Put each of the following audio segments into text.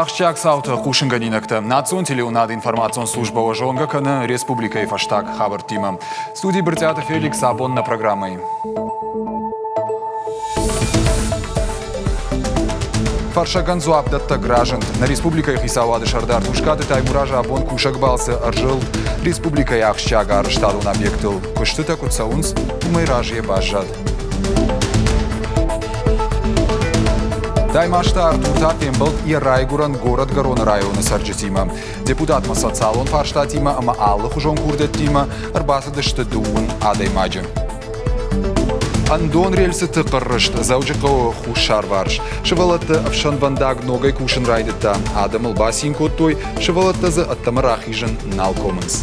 Ахсджиаг цаутӕ хъусынгӕнинӕгтӕ. Национ телеуынады информацион службӕ уӕ зонгӕ кӕны республикӕйы фӕстаг хабӕрттимӕ. Студийы Брытъиаты Феликс абон нӕ программӕйы. Фӕрсӕгӕн дзуапдӕттӕг разынд. Нӕ республикӕйы хицауады сӕрдар Тускъаты Таймураз абон кусӕг балцы ӕрзылд республикӕйы ахсджиаг арӕзтадон объектыл. Куыстытӕ куыд цӕуынц, уымӕй разыйӕ баззад. Таймазты Артур та фембӕлд йӕ райгуырӕн горӕтгӕроны районы цӕрджытимӕ. Депутатмӕ социалон фарстатимӕ ӕмӕ алыхуызон курдиӕттимӕ ӕрбацыдысты дыууын адӕймаджы. Ӕндон рельсыты хъыррыст Дзӕуджыхъӕуы хуссарварс. Сывӕллӕтты ӕфсӕнвӕндаг ногӕй кусын райдыдта. Адӕмыл бацин кодтой, сывӕллӕттӕ дзы ӕддӕмӕ рахизын нал комынц.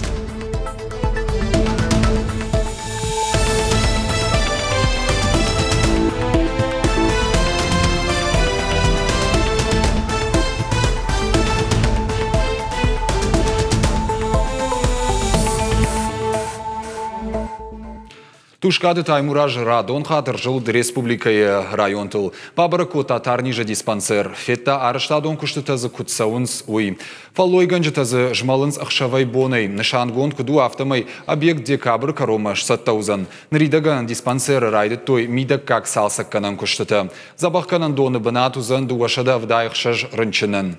Тускъаты Таймураз радон хатт ӕрзылд республикӕйы районтыл. Бабӕрӕг кодта тарнизы диспансер, федта арӕзтадон куыстытӕ дзы куыд цӕуынц, уый. Фӕллойгӕнджытӕ дзы змӕлынц ӕхсӕвӕй-бонӕй. Нысангонд куыд у, афтӕмӕй объект декабры кӕронмӕ сцӕттӕ уыдзӕн. Ныридӕгӕн диспансеры райдыдтой мидӕггаг цалцӕггӕнӕн куыстытӕ. Дзӕбӕхгӕнӕн доны бынат уыдзӕн 276 рынчынӕн.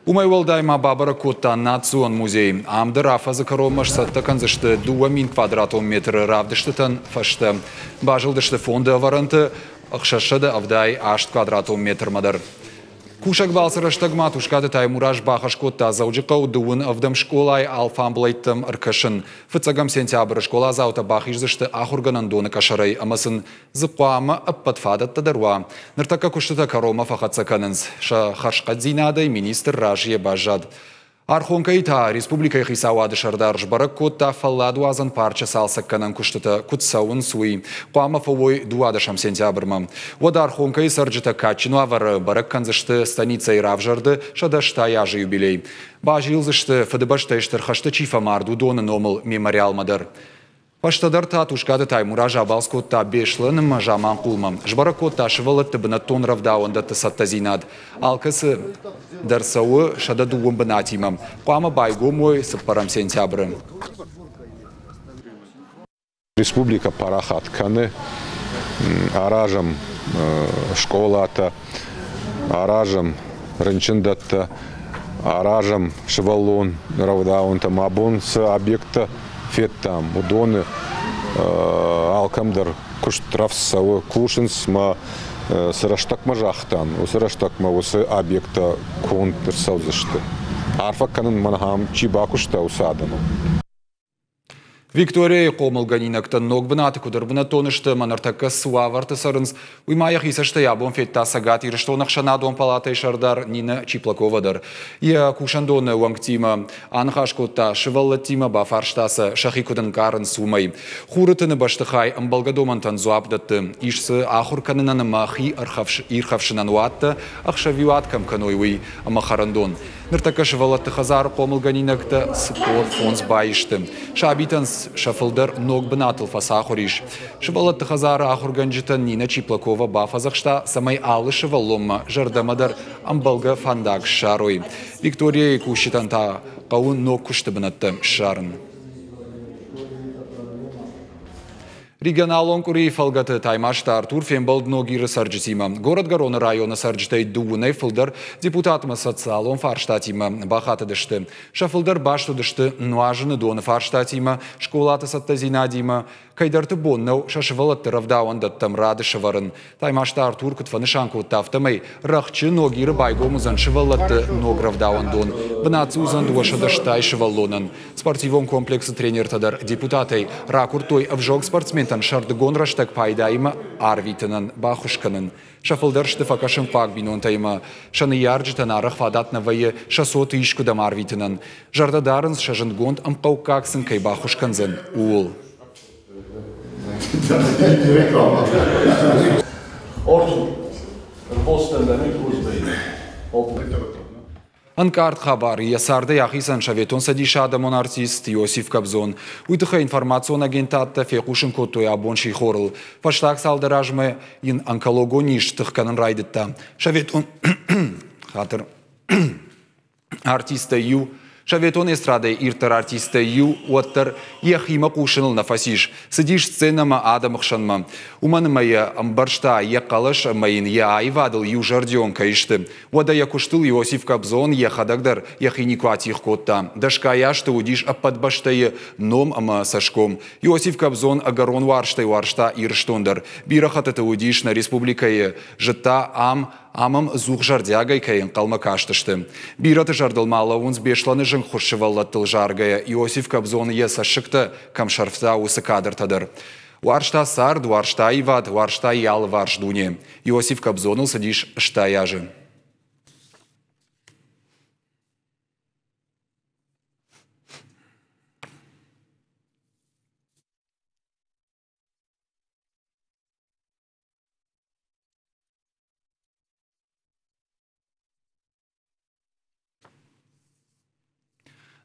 Уымӕй уӕлдай ма бабӕрӕг кодта Национ музей. Ам дӕр афӕдзы кӕронмӕ сцӕттӕ кӕндзысты 2000 квадратон метры равдыстытӕн фӕстӕ. Базылдысты фонды ӕвӕрӕнты 678 квадратон метрмӕ дӕр. Кусӕг балцы рӕстӕгмӕ Тускъаты Таймураз бахӕс кодта Дзӕуджыхъӕуы дыууын ӕвдӕм скъолайы алфамблӕйттӕм ӕркӕсын. Фыццӕгӕм сентябры скъоладзаутӕ бахиздзысты ахуыргӕнӕндоны къӕсӕрӕй ӕмӕ сын дзы хъуамӕ ӕппӕт фадӕттӕ дӕр уа. Ныртӕккӕ куыстытӕ кӕронмӕ фӕхӕццӕ кӕнынц. Сӕ хӕрзхъӕддзинадӕй министр разыйӕ баззад. Архонкӕйы та республикӕйы хицауады сӕрдар сбӕрӕг кодта фӕлладуадзӕн парчы цалцӕггӕнӕн куыстытӕ куыд цӕуынц, уый. Хъуамӕ фӕуой 12 сентябрмӕ. Уӕд Архонкӕйы цӕрджытӕ кадджын уавӕры бӕрӕг кӕндзысты станицӕйы равзӕрды 180 азы юбилей. Базилдзысты, Фыдыбӕстӕйы Стыр хӕсты чи фӕмард, уыдоны номыл мемориалмӕ дӕр. Фӕстӕдӕр та Тускъаты Таймураз абалц кодта Беслӕнмӕ Заманхъулмӕ. Сбӕрӕг кодта сывӕллӕтты бынӕттон рӕвдауӕндӕтты цӕттӕдзинад. Алкӕцы дӕр цӕуы 102 бынатимӕ. Хъуамӕ байгом уой 4 сентябры. Республикӕ парахат кӕны, аразӕм скъолатӕ, аразӕм рынчындӕттӕ, аразӕм сывӕллон рӕвдауӕнтӕ. Мӕ бон цы объекттӕ федтам, уыдоны алкӕм дӕр куыст рӕвдз цӕуы, кусынц ма цы рӕстӕгмӕ загътам, уыцы рӕстӕгмӕ уыцы объекттӕ конд ӕрцӕудзысты. Арфӕ кӕнын мӕн ахӕм чи бакуыста, уыцы адӕмӕн. Викторияйы хъомылгӕнинӕгтӕн ног бынаты куыд ӕрбынӕттон сты ӕмӕ ныртӕккӕ цы уавӕрты цӕрынц, Уый ма йӕхи цӕстӕй абон федта Цӕгат Ирыстоны ӕхсӕнадон палатӕйы сӕрдар Нинӕ Чиплакова дӕр. Йӕ кусӕндоны уӕнгтимӕ аныхас кодта сывӕллӕттимӕ, бафарста сӕ, сӕхи куыд ӕнкъарынц, уымӕй. Хуры тыны бӕстыхай ӕмбӕлгӕ домӕнтӕн дзуапп дӕтты. Ис дзы ахуыр кӕнынӕн ӕмӕ хи ирхӕфсынӕн уаттӕ, ӕхсӕвиуат кӕм кӕной, уый ӕмӕ хӕрӕндон. Ныртӕккӕ сывӕллӕтты хӕдзары хъомылгӕнинӕгтӕ 45 баисты. Сабитӕн сӕ фылдӕр ног бынатыл фӕцахуыр ис. Сывӕллӕтты хӕдзары ахуыргӕнджытӕн Нина Чиплакова бафӕдзӕхста, цӕмӕй алы сывӕллонмӕ зӕрдӕмӕ дӕр ӕмбӕлгӕ фӕндаг ссарой. Викторияйы кусджытӕн та хъӕуы ног куысты бынӕттӕ ссарын. Регионалон къуырийы фӕлгӕты Таймазты Артур фембӕлд Ногиры цӕрджытимӕ. Горӕтгӕроны районы цӕрджытӕй дыууынӕй фылдӕр депутатмӕ социалон фарстатимӕ бахатыдысты. Сӕ фылдӕр баст уыдысты нуазыны доны фарстатимӕ, скъолаты цӕттӕдзинадимӕ, кӕйдӕрты бон нӕу сӕ сывӕллӕтты рӕвдауӕндӕттӕм рады сӕвӕрын. Таймазты Артур куыд фӕнысан кодта, афтӕмӕй рӕхджы Ногиры байгом уыдзӕн сывӕллӕтты ног рӕвдауӕндон. Бынат дзы уыдзӕн 280 сывӕллонӕн. Спортивон комплексы тренертӕ дӕр депутатӕй ракуырдтой ӕвзонг спортсментӕн сӕрдыгон рӕстӕг пайдаимӕ арвитынӕн баххуыс кӕнын. Сӕ фылдӕр сты фӕкӕсынхъуаг бинонтӕ сӕ ныййарджытӕн арӕх фадат нӕ вӕййы сӕ цоты искуыдӕм арвитынӕн. Зӕрдӕ дарынц, сӕ зындгонд ӕмхъӕуккаг сын кӕй баххуыс кӕндзӕн, ууыл. Ӕнкъард хабар йӕ цардӕй ахицӕн Советон Цӕдисы адӕмон артист Иосиф Кобзон. Уый тыххӕй информацион агентадтӕ фехъусын кодтой абон сихорыл. Фӕстаг цалдӕр азмӕ йын онкологон низ тых кӕнын райдыдта. Советон хатыр. артисттӕй иу, Советон эстрадӕйы ирддӕр артисттӕй иу уӕддӕр йӕхимӕ хъусыныл нӕ фӕцис. Цыдис сценӕмӕ адӕмы хсӕнмӕ. Уымӕн ӕмӕ йӕ ӕмбӕрста йӕ хъӕлӕс ӕмӕ йын йӕ аивадыл иузӕрдион кӕй сты. Уӕдӕ йӕ куыстыл Иосиф Кобзон йӕхӕдӕг дӕр йӕхи никуы атигъ кодта. Дӕсгай азты уыдис ӕппӕт бӕстӕйы ном ӕмӕ цӕсгом. Иосиф Кобзон ӕгӕрон уарзтӕй уарзта Ирыстон дӕр. Бирӕ хӕттыты уыдис нӕ республикӕйы, зыдта ам Ам ӕм ӕдзух зӕрдиагӕй кӕй ӕнхъӕлмӕ кастысты. Бирӕты зӕрдыл ма лӕууынц Беслӕны зынгхуыст сывӕллӕттыл заргӕйӕ Иосиф Кобзоны йӕ цӕссыгтӕ кӕм сӕрфта, уыцы кадртӕ дӕр. Уарзта цард, уарзта аивад, уарзта йӕ алыварс дуне. Иосиф Кобзоныл цыдис 80 азы.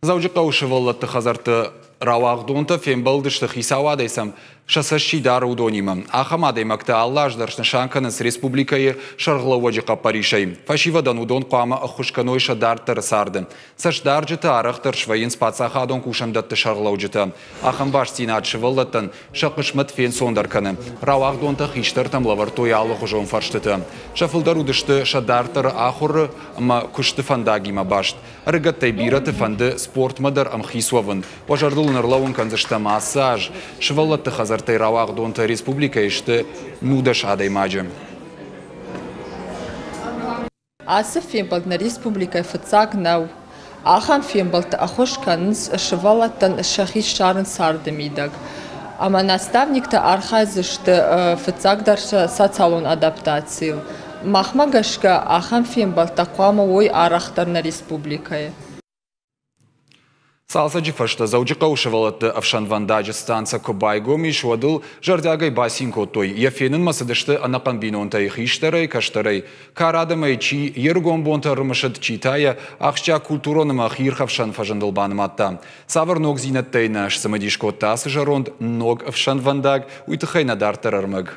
Дзӕуджыхъӕуы сывӕллӕтты хӕдзӕртты рауагъдонтӕ фембӕлдысты хицауадӕй сӕм сӕ цӕст чи дары, уыдонимӕ. Ахӕм адӕймӕгтӕ алы аз дӕр снысан кӕнынц республикӕйы сӕргълӕууӕджы хъӕппӕрисӕй. Фӕсивӕдӕн уыдон хъуамӕ ӕххуыс кӕной сӕ дарддӕры царды. Цӕстдарджытӕ арӕхдӕр свӕййынц паддзахадон кусӕндӕтты сӕргълӕуджытӕ. Ахӕм бастдзинад сывӕллӕттӕн сӕ хъысмӕт фенцондӕр кӕны. Рауагъдонтӕ хистӕртӕм лӕвӕрдтой алыхуызон фӕрстытӕ. Сӕ фылдӕр уыдысты сӕ дарддӕры ахуыры ӕмӕ куысты фӕндагимӕ баст. Ӕрыгӕттӕй бирӕты фӕнды спортмӕ дӕр ӕмхиц уӕвын. Уӕ зӕрдыл ын ӕрлӕууын кӕндзыстӕм ацы аз сывӕллӕтты хӕдзӕрттӕй рауагъдонтӕ республикӕйы сты 19 адӕймаджы. Ацы фембӕлд нӕ республикӕйы фыццаг нӕу. Ахӕм фембӕлдты ӕххуыс кӕнынц сывӕллӕттӕн сӕхи ссарын царды мидӕг. Ӕмӕ наставниктӕ архайдзысты фыццагдӕр сӕ социалон адаптацийыл. Махмӕ гӕсгӕ ахӕм фембӕлдтӕ хъуамӕ уой арӕхдӕр нӕ республикӕйы. Цалцӕджы фӕстӕ Дзӕуджыхъӕуы сывӕллӕтты ӕфсӕнвӕндаджы станцӕ куы байгом ис, уӕд ыл зӕрдиагӕй бацин кодтой. Йӕ фенынмӕ цыдысты ӕнӕхъӕн бинонтӕй, хистӕрӕй, кӕстӕрӕй. Кар адӕмӕй чи йе ргом бонтӕ ӕрымысыд, чи та йӕ ахсджиаг культурон ӕмӕ хиирхӕфсӕн фӕзындыл банымадта. Цавӕр ногдзинӕдтӕй нӕ сцымыдис кодта ацы зӕронд ног ӕфсӕнвӕндаг, уый тыххӕй нӕ дарддӕр ӕрмӕг.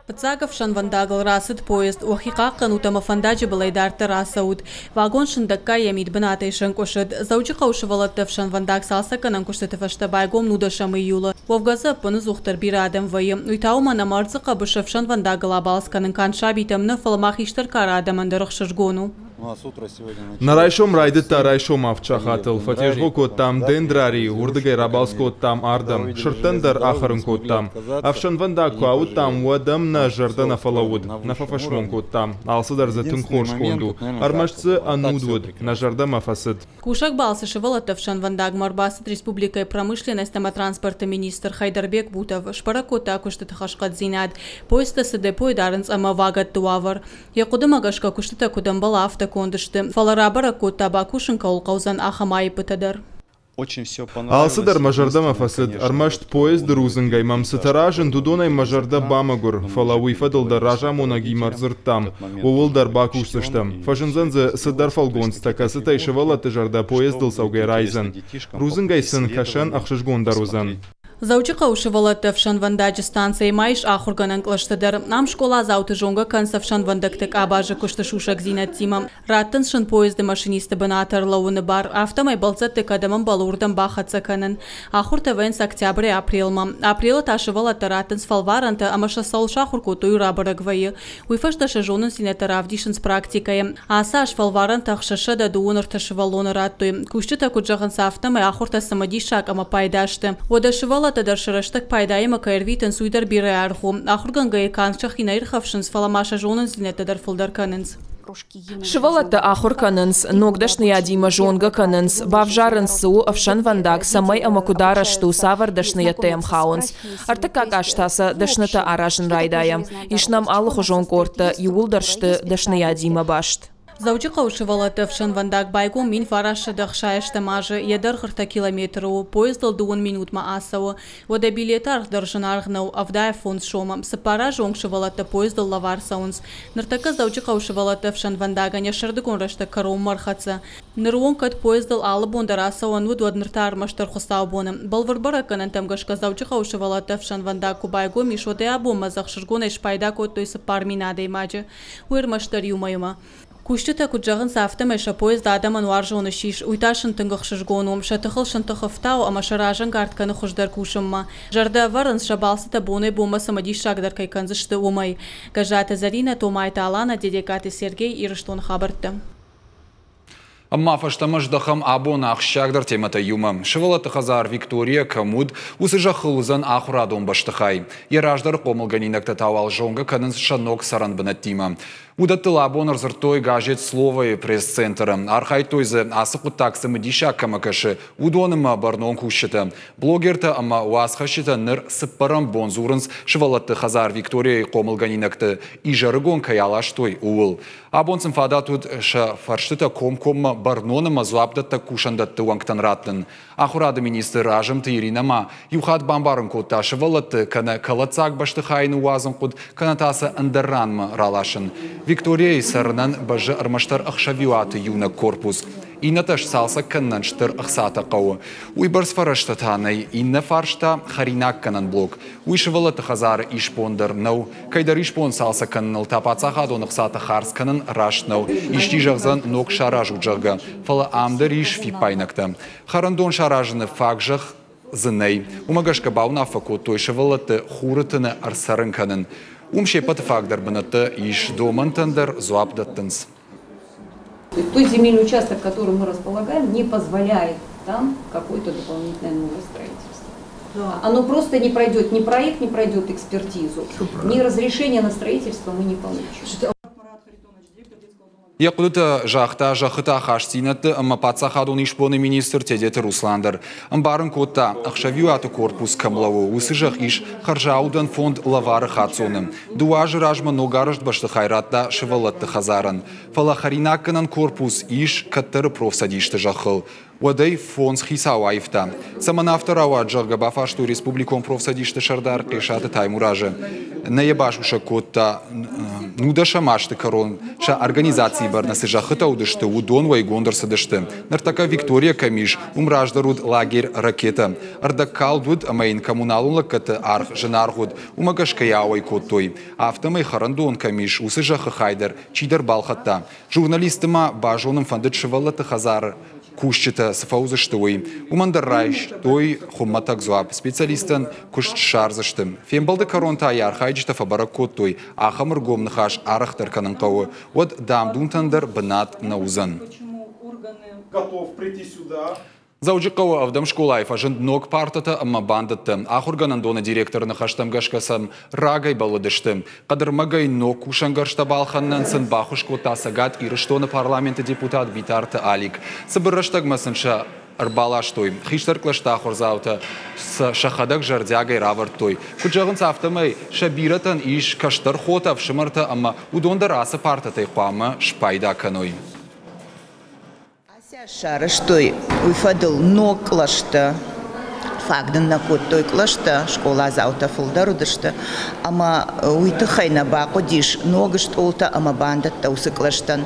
Фыццаг ӕфсӕнвӕндагыл рацыд поезд. Уӕхи хъахъхъӕнут ӕмӕ фӕндаджы былӕй дарддӕр ацӕут. Вагон сындӕггай йӕ мидбынатӕй сӕнкъуысыд. Дзӕуджыхъӕуы сывӕллӕтты ӕфсӕнвӕндаг цалцӕггӕнӕн куыстыты фӕстӕ байгом нудӕсӕм июлы. Уӕвгӕ дзы ӕппыныдзухдӕр бирӕ адӕм вӕййы. Уый та уымӕн ӕмӕ ӕрдзы хъӕбысы ӕфсӕнвӕндагыл абалц кӕнын канд сабитӕм нӕ, фӕлӕ ма хистӕр кары адӕмӕн дӕр ӕхсызгон у. Нӕ райсом райдыдта райсом авд сахатыл. Фӕтезгъо кодтам Дендрарийы, уырдыгӕй рабалц кодтам ардӕм. Сырдтӕн дӕр ахӕрын кодтам. Ӕфсӕнвӕндаг куы ауыдтам, уӕд ӕм нӕ зӕрдӕ нӕ фӕлӕууыд. Нӕ фӕфӕсмон кодтам. Алцыдӕр дзы тынг хорз конд у. Ӕрмӕст дзы ӕнуд уыд. Нӕ зӕрдӕмӕ фӕцыд. Кусӕг балцы сывӕллӕтты ӕфсӕнвӕндагмӕ ӕрбацыд республикӕйы промышленность ӕмӕ транспорты министр Хайдарбек Бутов. Сбӕрӕг кодта куыстыты хӕрзхъӕддзинад, поездтӕ цы депойы дарынц ӕмӕ вагӕтты уавӕр. Йӕ хъуыдымӕ гӕсгӕ куыстытӕ куыд ӕмбӕлы, афтӕ конд сты, фӕлӕ рабӕрӕг кодта, бакусын кӕуыл хъӕудзӕн, ахӕм аиппытӕ дӕр. Алцыдӕр мӕ зӕрдӕмӕ фӕцыд, ӕрмӕст поезды рудзынгӕй мӕм цытӕ разынд, уыдонӕй мӕ зӕрдӕ бамӕгуыр, фӕлӕ уый фӕдыл дӕр разамонӕгимӕ ӕрдзырдтам, ууыл дӕр бакусдзыстӕм. Фӕзындзӕн дзы цыдӕр фӕлгонцтӕ, кӕцытӕй сывӕллӕтты зӕрдӕ поездыл цӕугӕ райдзӕн. Рудзынгӕй сын кӕсӕн ӕхсызгондӕр уыдзӕн. Дзӕуджыхъӕуы сывӕллӕтты ӕфсӕнвӕндаджы станцӕйы ма ис ахуыргӕнӕн кълӕстӕ дӕр. Ам скъоладзауты зонгӕ кӕнынц ӕфсӕнвӕндӕгты къабазы куысты сусӕгдзинӕдтимӕ. Раттынц сын поезды машинисты бынаты ӕрлӕууыны бар, афтӕмӕй бӕлццӕтты кӕдӕм ӕмбӕлы, уырдӕм бахӕццӕ кӕнын. Ахуыртӕ вӕййынц октябрӕй апрелмӕ. Апрелы та сывӕллӕттӕ раттынц фӕлварӕнтӕ ӕмӕ сӕ цӕуыл сахуыр кодтой, уый рабӕрӕг вӕййы. Уый фӕстӕ сӕ зонындзинӕдтӕ равдисынц практикӕйы. Ацы аз фӕлварӕнтӕ 633 сывӕллоны радтой. Кусджытӕ куыд зӕгъынц, афтӕмӕй ахуыртӕ цымыдисаг ӕмӕ пайда сты. Уӕдӕ сывӕллӕттӕ дӕр сӕ рӕстӕг пайдаимӕ кӕй ӕрвитынц, уый дӕр бирӕ аргъ у. Ахуыргӕнгӕйӕ канд сӕхи нӕ ирхӕфсынц, фӕлӕ ма сӕ зонындзинӕдтӕ дӕр фылдӕр кӕнынц. Сывӕллӕттӕ ахуыр кӕнынц, ног дӕсныйадимӕ зонгӕ кӕнынц, бавзарынц, цы у ӕфсӕнвӕндаг, цӕмӕй ӕмӕ куыд арӕзт у, цавӕр дӕсныйӕдтӕ йӕм хауынц. Ӕртыккаг аз та сӕ дӕснытӕ аразын райдайӕм. Ис нӕм алыхуызон къордтӕ, иууылдӕр сты дӕсныйадимӕ баст. Дзӕуджыхъӕуы сывӕллӕтты ӕфсӕнвӕндаг байгом 1968 азы. Йӕ дӕргъ ӕртӕ километры у. Поездыл дыууын минутмӕ ацӕуы. Уӕдӕ билеты аргъ дӕр зынаргъ нӕу, 75 сомы. Цыппар азы онг сывӕллӕттӕ поездыл лӕвар цӕуынц. Ныртӕккӕ Дзӕуджыхъӕуы сывӕллӕтты ӕфсӕнвӕндагӕн йӕ сӕрдыгон рӕстӕг кӕронмӕ ӕрхӕццӕ. Ныры онг кӕд поездыл алы бон дӕр ацӕуӕн уыд, уӕд ныр та ӕрмӕстдӕр хуыцаубоны. Бӕлвырд бӕрӕггӕнӕнтӕм гӕсгӕ Дзӕуджыхъӕуы сывӕллӕтты ӕфсӕнвӕндаг куы байгом ис, уӕдӕй абонмӕ дзы ӕхсызгонӕй спайда кодтой 4000 адӕймаджы. Уый ӕрмӕстдӕр иу мӕймӕ. Кусджытӕ куыд зӕгъынц, афтӕмӕй сӕ поезд адӕмӕн уарзон ссис, уый та сын тынг ӕхсызгон у. Сӕ тыхыл сын тых ӕфтауы ӕмӕ сӕ разӕнгард кӕны хуыздӕр кусынмӕ. Зӕрдӕ ӕвӕрынц, сӕ балцытӕ бонӕй-бонмӕ цымыдисагдӕр кӕй кӕндзысты, уымӕй. Гӕззаты Зӕринӕ, Томайты Алана, Дедегкаты Сергей, Ирыстоны хабӕрттӕ. Ӕмӕ фӕстӕмӕ здӕхӕм абон ахсджиагдӕр темӕтӕй иумӕ. Сывӕллӕтты хӕдзар Виктория кӕм уыд, уыцы зӕххыл уыдзӕн ахуырадон бӕстыхай. Йӕ раздӕры хъомылгӕнинӕгтӕ та уал зонгӕ кӕнынц сӕ ног цӕрӕн бынӕттимӕ. Уыдӕттыл абон ӕрдзырдтой газет «Слово-йы» пресс-центры. Архайдтой дзы, ацы хъуыддаг цымыдисаг кӕмӕ кӕсы, уыдонимӕ бӕрнон кусджытӕ. Блогертӕ ӕмӕ уацхӕсджытӕ ныр цыппӕрӕм бон дзурынц, сывӕллӕтты хӕдзар Викторияйы хъомылгӕнинӕгты изӕрыгон кӕй аластой, ууыл. Абон сын фадат уыд сӕ фӕрстытӕ комкоммӕ бӕрнон ӕмӕ дзуапдӕттӕг кусӕндӕтты уӕнгтӕн раттын. Ахуырады министр Азымты Иринӕ ма иу хатт бамбарын кодта, сывӕллӕтты кӕнӕ кӕлӕддзаг бӕстыхайы ныууадзын хъуыд, кӕнӕ та сӕ ӕндӕр ранмӕ раласын. Викторияйы цӕрынӕн бӕззы ӕрмӕстдӕр ӕхсӕвиуаты иунӕг корпус. Иннӕтӕ сцалцӕг кӕнынӕн стыр ӕхцатӕ хъӕуы. Уыйбӕрц фӕрӕзтӕ та нӕй. Иннӕ фарста – хӕринаггӕнӕн блок. Уый сывӕллӕтты хӕдзары исбон дӕр нӕу. Кӕйдӕр исбон цалцӕг кӕныныл та паддзахадон ӕхцатӕ хардз кӕнын раст нӕу. Исчи зӕгъдзӕн, ног саразут, зӕгъгӕ. Фӕлӕ ам дӕр ис фиппаинӕгтӕ. Хӕрӕндон саразыны фаг зӕхх дзы нӕй. Уымӕ гӕсгӕ бауынаффӕ кодтой сывӕллӕтты хуры тыны ӕрцӕрын кӕнын. Уым се ппӕты фаг дӕр бынӕттӕ ис, домӕнтӕн дӕр дзуапп дӕттынц. Тот земельный участок, которым мы располагаем, не позволяет там какое-то дополнительное новое строительство. Оно просто не пройдет, ни проект не пройдет экспертизу, ни разрешение на строительство мы не получим. Йӕ хъуыдытӕ загъта зӕххыты ахастдзинӕдты ӕмӕ паддзахадон исбоны министр Тедеты Руслан дӕр. Ӕмбарын кодта, ӕхсӕвиуаты корпус кӕм лӕууы, уыцы зӕхх ис хӕрзаудӕн фонд Лӕвары хаццоны. Дыууӕ азы размӕ ногарӕзт бӕстыхай радта сывӕллӕтты хӕдзарӕн. Фӕлӕ хӕринаггӕнӕн корпус ис кӕддӕры профцӕдисты зӕххыл. Уӕд ӕй фондз хицау аивта. Цӕмӕн афтӕ рауад, зӕгъгӕ, бафарстой республикон профцӕдисты сӕрдар Хъесаты Таймуразы. Нӕ йӕ басусӕг кодта, нудӕсӕм азты кӕрон сӕ организацийы бӕрны цы зӕххытӕ уыдысты, уыдон уӕйгонд ӕрцыдысты. Ныртӕккӕ Виктория кӕм ис, уым раздӕр уыд лагерь «Ракета». Ӕрдӕгкалд уыд ӕмӕ йын коммуналон лӕггӕдты аргъ зынаргъ уыд, уымӕ гӕсгӕ йӕ ауӕй кодтой. Афтӕмӕй хӕрӕндон кӕм ис, уыцы зӕххы хай дӕр чидӕр балхӕдта. Журналистты ма базонын фӕндыд сывӕллӕтты хӕдзары кусджытӕ цы фӕуыдзысты, уый. Уымӕн дӕр райстой хуымӕтӕг дзуапп. Специалисттӕн куыст ссардзысты. Фембӕлды кӕрон та йӕ архайджытӕ фӕбӕрӕг кодтой, ахӕм ӕргом ныхас арӕхдӕр кӕнын хъӕуы, уӕд дам-думтӕн дӕр бынат нӕ уыдзӕн. Дзӕуджыхъӕуы ӕвдӕм скъолайы фӕзынд ног партӕтӕ ӕмӕ бандӕттӕ. Ахуыргӕнӕндоны директоры ныхӕстӕм гӕсгӕ сӕм рагӕй бӕллыдысты. Хъӕдырмӕгӕй ног кусӕнгӕрзтӕ балхӕнынӕн сын баххуыс кодта Цӕгат Ирыстоны парламенты депутат Битарты Алик. Цыбыр рӕстӕгмӕ сын сӕ ӕрбаластой. Хистӕр кълӕсты ахуырдзаутӕ сӕ сӕхӕдӕг зӕрдиагӕй равӕрдтой. Куыд зӕгъынц, афтӕмӕй сӕ бирӕтӕн ис кӕстӕр хотӕ, ӕфсымӕртӕ ӕмӕ уыдон дӕр ацы партӕтӕй хъуамӕ спайда кӕной. Асӕ сарӕзтой уый фӕдыл ног кълӕстӕ. Фаг нын нӕ кодтой кълӕстӕ, скъоладзаутӕ фылдӕр уыдысты ӕмӕ уый тыххӕй нӕ бахъуыдис ног стъолтӕ ӕмӕ бандӕттӕ уыцы кълӕстӕн.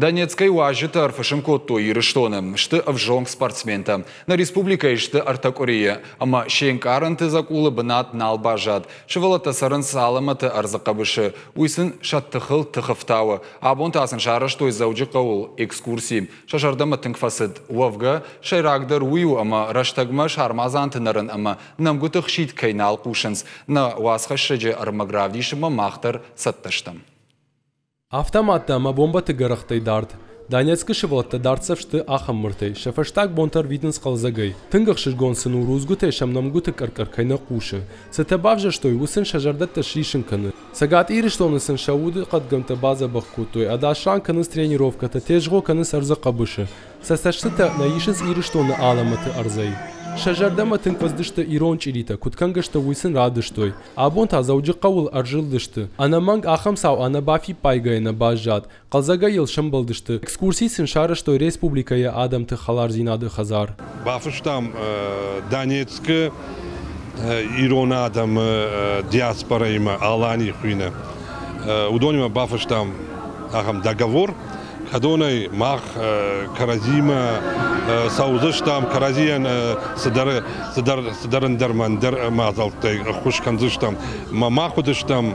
Донецкӕй уазджытӕ ӕрфысым кодтой Ирыстоны. Сты ӕвзонг спортсментӕ. Нӕ республикӕйы сты ӕртӕ къуырийы ӕмӕ се нкъарӕнты дзӕкъулы бынат нал баззад. Сывӕллӕттӕ цӕрынц алӕмӕты ӕрдзы хъӕбысы. Уый сын сӕ тыхыл тых ӕфтауы. Абон та сын сарӕзтой Дзӕуджыхъӕуыл экскурси. Сӕ зӕрдӕмӕ тынг фӕцыд. Уӕвгӕ, сӕйрагдӕр уый у, ӕмӕ рӕстӕгмӕ сармадзанты нӕрын ӕмӕ нӕмгуыты хсид кӕй нал хъусынц. Нӕ уацхӕссӕджы ӕрмӕг равдисынмӕ мах дӕр цӕттӕ стӕм. Автоматтӕ ӕмӕ бомбӕты гӕрӕхтӕй дард. Донецкы сывӕллӕттӕ дӕрддзӕф сты ахӕм мыртӕй, сӕ фӕстаг бонтӕ ӕрвитынц хъӕлдзӕгӕй. Тынг ӕхсызгон сын у, рудзгуытӕй сӕм нӕмгуыты къӕр-къӕр кӕй нӕ хъусы. Цытӕ бавзӕрстой, уый сын сӕ зӕрдӕтӕ срисын кӕны. Цӕгат Ирыстоны сын сӕ уды хъӕдгӕмттӕ бадзӕбӕх кодтой, ӕдас ран кӕнынц тренировкӕтӕ, тезгъо кӕнынц ӕрдзы хъӕбысы. Сӕ цӕстытӕ нӕ исынц Ирыстоны алӕмӕты ӕрдзӕй. Сӕ зӕрдӕмӕ тынг фӕцыдысты ирон чъиритӕ, куыд кӕнгӕ сты, уый сын равдыстой. Абон та Дзӕуджыхъӕуыл ӕрзылдысты. Ӕнӕмӕнг ахӕм цау ӕнӕбафиппайгӕйӕ нӕ баззад. Хъӕлдзӕгӕй йыл сӕмбӕлдысты. Экскурси сын сарӕзтой республикӕйы адӕмты хӕлардзинады хӕдзар. Бафыстам Донецкы ирон адӕмы диаспорӕимӕ Алани хуины. Уыдонимӕ бафыстам ахӕм договор, кӕдонӕй мах кӕрӕдзимӕ цӕудзыстӕм, кӕрӕдзийӕн цыдӕр, цыдӕр, цыдӕр ӕндӕр ӕндӕр мадзӕлттӕй ӕххуыс кӕндзыстӕм. Мах уыдыстӕм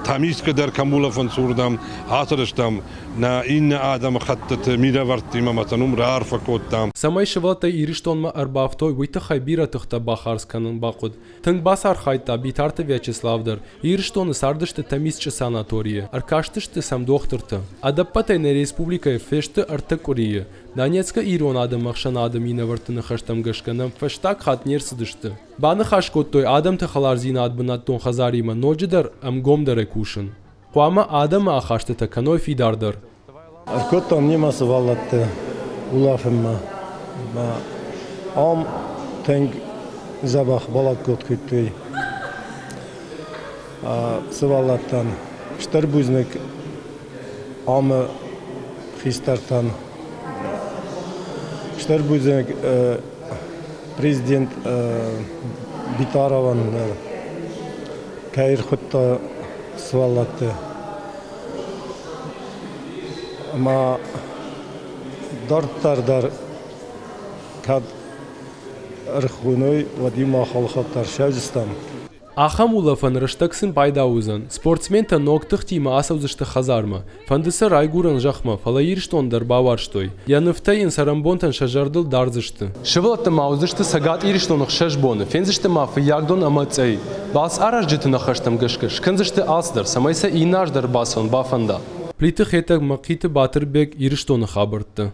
Тӕмискъы дӕр кӕм улӕфынц, уырдӕм ацыдыстӕм нӕ иннӕ адӕмыхӕттыты минӕвӕрттимӕ ӕмӕ сын уым раарфӕ кодтам. Цӕмӕй сывӕллӕттӕ Ирыстонмӕ ӕрбафтой, уый тыххӕй бирӕ тыхтӕ бахардз кӕнын бахъуыд. Тынг бацархайдта Битарты Вячеслав дӕр. Ирыстоны цардысты Тӕмисчъы санаторийы, ӕркастысты сӕм дохтыртӕ. Ӕдӕппӕтӕй нӕ республикӕйы фесты ӕртӕ къуырийы. Донецкы ирон адӕмы ӕхсӕнады минӕвӕртты ныхӕстӕм гӕсгӕ нӕм фӕстаг хатт не рцыдысты. Баныхас кодтой адӕмты хӕлардзинад бынӕттон хӕдзаримӕ ноджыдӕр ӕмгомдӕрӕй кусын. Хъуамӕ адӕмы ахастытӕ кӕной фидардӕр. Ӕркодтам немӕ сывӕллӕтты улӕфынмӕ. Ам тынг дзӕбӕх балӕггад кодтой сывӕллӕттӕн. Стыр бузныг амы хистӕртӕн. Стыр бузныг президент Битаровӕн дӕр, кӕй ӕрхуыдта сывӕллӕтты. Ӕмӕ дарддӕр дӕр кӕд ӕрхоной, уӕд-иу мах алыхатт дӕр ссӕудзыстӕм. Ахӕм улӕфӕн рӕстӕг сын пайда уыдзӕн. Спортсментӕ ног тыхтимӕ ацӕудзысты хӕдзармӕ. Фӕнды сӕ райгуырӕн зӕхмӕ, фӕлӕ Ирыстон дӕр бауарзтой. Йӕ нывтӕ йын цӕрӕнбонтӕн сӕ зӕрдыл дардзысты. Сывӕллӕттӕ ма уыдзысты Цӕгат Ирыстоны 6 боны, фендзысты ма Фыййагдон ӕмӕ Цъӕй. Балц аразджыты ныхӕстӕм гӕсгӕ скӕндзысты алцыдӕр, цӕмӕй сӕ иннӕ аз дӕр бацӕуын бафӕнда. Плиты Хетӕг, Мӕхъиты Батырбег, Ирыстоны хабӕртты.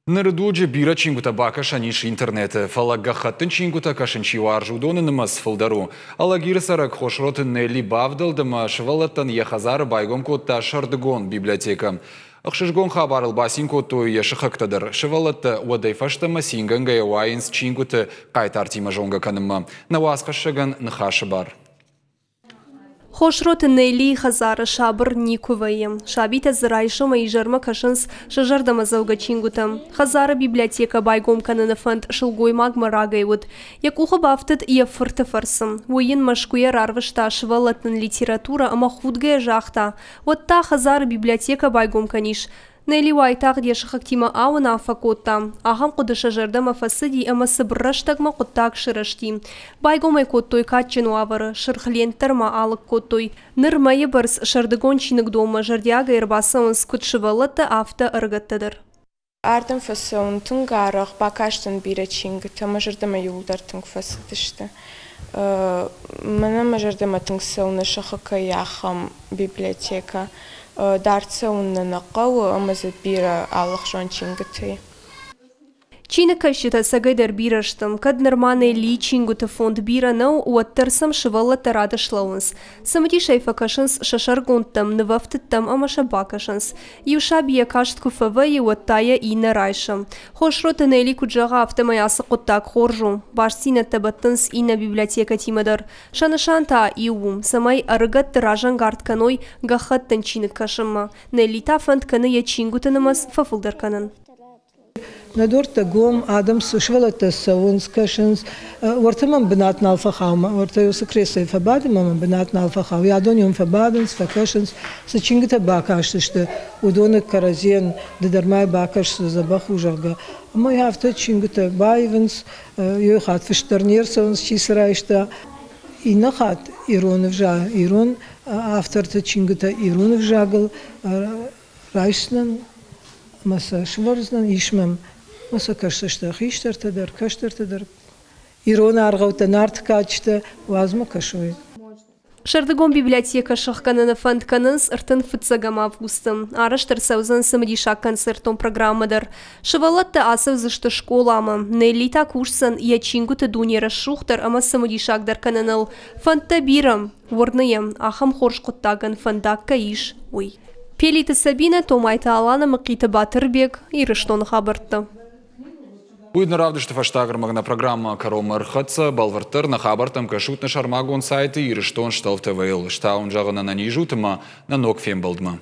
Ныры дуджы бирӕ чингуытӕ бакӕсӕн ис интернеты, фӕлӕ гӕххӕттын чингуытӕ кӕсын чи уарзы, уыдоны нымӕц фылдӕр у. Алагиры цӕрӕг Хосроты Нелли бавдӕлд ӕмӕ сывӕллӕттӕн йӕ хӕдзары байгом кодта сӕрдыгон библиотекӕ. Ӕхсызгон хабарыл бацин кодтой йӕ сыхӕгтӕ дӕр. Сывӕллӕттӕ уӕдӕй фӕстӕмӕ цингӕнгӕйӕ уайынц чингуыты хъайтартимӕ зонгӕ кӕнынмӕ. Нӕ уацхӕссӕгӕн ныхасы бар. Хосроты Неллийы хӕдзары сабыр никуы вӕййы. Сабитӕ дзы райсомӕй изӕрмӕ кӕсынц сӕ зӕрдӕмӕдзӕугӕ чингуытӕм. Хӕдзары библиотекӕ байгом кӕныны фӕнд сылгоймагмӕ рагӕй уыд. Йӕ къухы бафтыд йӕ фырты фӕрцы. Уый йын Мӕскуыйӕ рарвыста сывӕллӕттӕн литературӕ ӕмӕ худгӕйӕ загъта, уӕд та хӕдзары библиотекӕ байгом кӕнис. Нелли уайтагъд йӕ сыхӕгтимӕ ауынаффӕ кодта. Ахӕм хъуыды сӕ зӕрдӕмӕ фӕцыди ӕмӕ цыбыр рӕстӕгмӕ хъуыддаг сырӕзти. Байгом ӕй кодтой кадджын уавӕры, сырх лент дӕр ма алыг кодтой. Ныр мӕйы бӕрц сӕрдыгон чиныгдонмӕ зӕрдиагӕй ӕрбацӕуынц куыд сывӕллӕттӕ, афтӕ ӕрыгӕттӕ дӕр. Ардӕм фӕцӕуын тынг арӕх, бакастӕн бирӕ чингуытӕ, мӕ зӕрдӕмӕ иууылдӕр тынг фӕцыдысты. Мӕнӕн мӕ зӕрдӕмӕ тынг цӕуы нӕ сыхы кӕй ахӕм библиотекӕ. Дард цӕуын нӕ нӕ хъӕуы ӕмӕ дзы бирӕ алыхуызон чингуытӕ и. Чиныгкӕсджытӕ ӕцӕгӕйдӕр бирӕ сты. Кӕд нырма Неллийы чингуыты фонд бирӕ нӕу, уӕддӕр сӕм сывӕллӕттӕ рады слӕууынц. Цымыдисӕй фӕкӕсынц сӕ сӕргондтӕм, нывӕфтыдтӕм ӕмӕ сӕ бакӕсынц. Иу саби йӕ каст куы фӕвӕййы, уӕд та йӕ иннӕ райсы. Хосроты Нелли куыд зӕгъы, афтӕмӕй ацы хъуыддаг хорз у. Бастдзинӕдтӕ бӕттынц иннӕ библиотекӕтимӕ дӕр. Сӕ нысан та иу у, цӕмӕй ӕрыгӕтты разӕнгард кӕной гӕххӕттын чиныг кӕсынмӕ. Нелли та фӕнд кӕны йӕ чингуыты нымӕц фӕфылдӕр кӕнын. Нӕ дуӕрттӕ гом, адӕм цы сывӕллӕттӕ цӕуынц, кӕсынц. Уӕртӕ мӕм бынат нал фӕхауы, уӕртӕ уыцы креслойы фӕбадын, мӕм бынат нал фӕхауы. Адон фӕбадынц, фӕкӕсынц, цы чингуытӕ бакастысты, уыдоны кӕрӕдзийӕн ды дӕр ма бакӕс, цы дзӕбӕх у, зӕгъгӕ. Ӕмӕ афтӕ чингуытӕ баивынц, иу хатт фыст дӕр не рцӕуынц, чи цы райста. Иннӕ хатт ирон ӕвзаг, ирон авторты чингуытӕ ирон ӕвзагыл райсдзынӕн ӕмӕ сӕ сывӕрдзынӕн, ис мӕм, ӕмӕ сӕ кӕсдзысты хистӕртӕ дӕр, кӕстӕртӕ дӕр. Ирон аргъӕуттӕ, нарты кадджытӕ уадз ма кӕсой. Сӕрдыгон библиотекӕ сӕхгӕныны фӕнд кӕнынц 35 августы. Арӕзт ӕрцӕудзӕн цымыдисаг концертон программӕ дӕр. Сывӕллӕттӕ ацӕудзысты скъоламӕ. Нелли та кусдзӕн йӕ чингуыты дуне рӕсугъддӕр ӕмӕ цымыдисагдӕр кӕныныл. Фӕндтӕ бирӕ. Уырны йӕ, ахӕм хорз хъуыддагӕн фӕндаг кӕй ис, уый. Пелиты Сабинӕ, Томайты Алана, Мӕхъиты Батырбег, Ирыстоны хабӕрттӕ. Уый нӕ равдысты фӕстаг ӕрмӕг нӕ программӕ кӕронмӕ ӕрхӕццӕ. Бӕлвырддӕр нӕ хабӕрттӕм кӕсут нӕ сӕрмагонд сайты Ирыстон Стӕлф ТВ-йыл. Стауын зӕгъын ӕнӕниз ут ӕмӕ нӕ ног фембӕлдмӕ.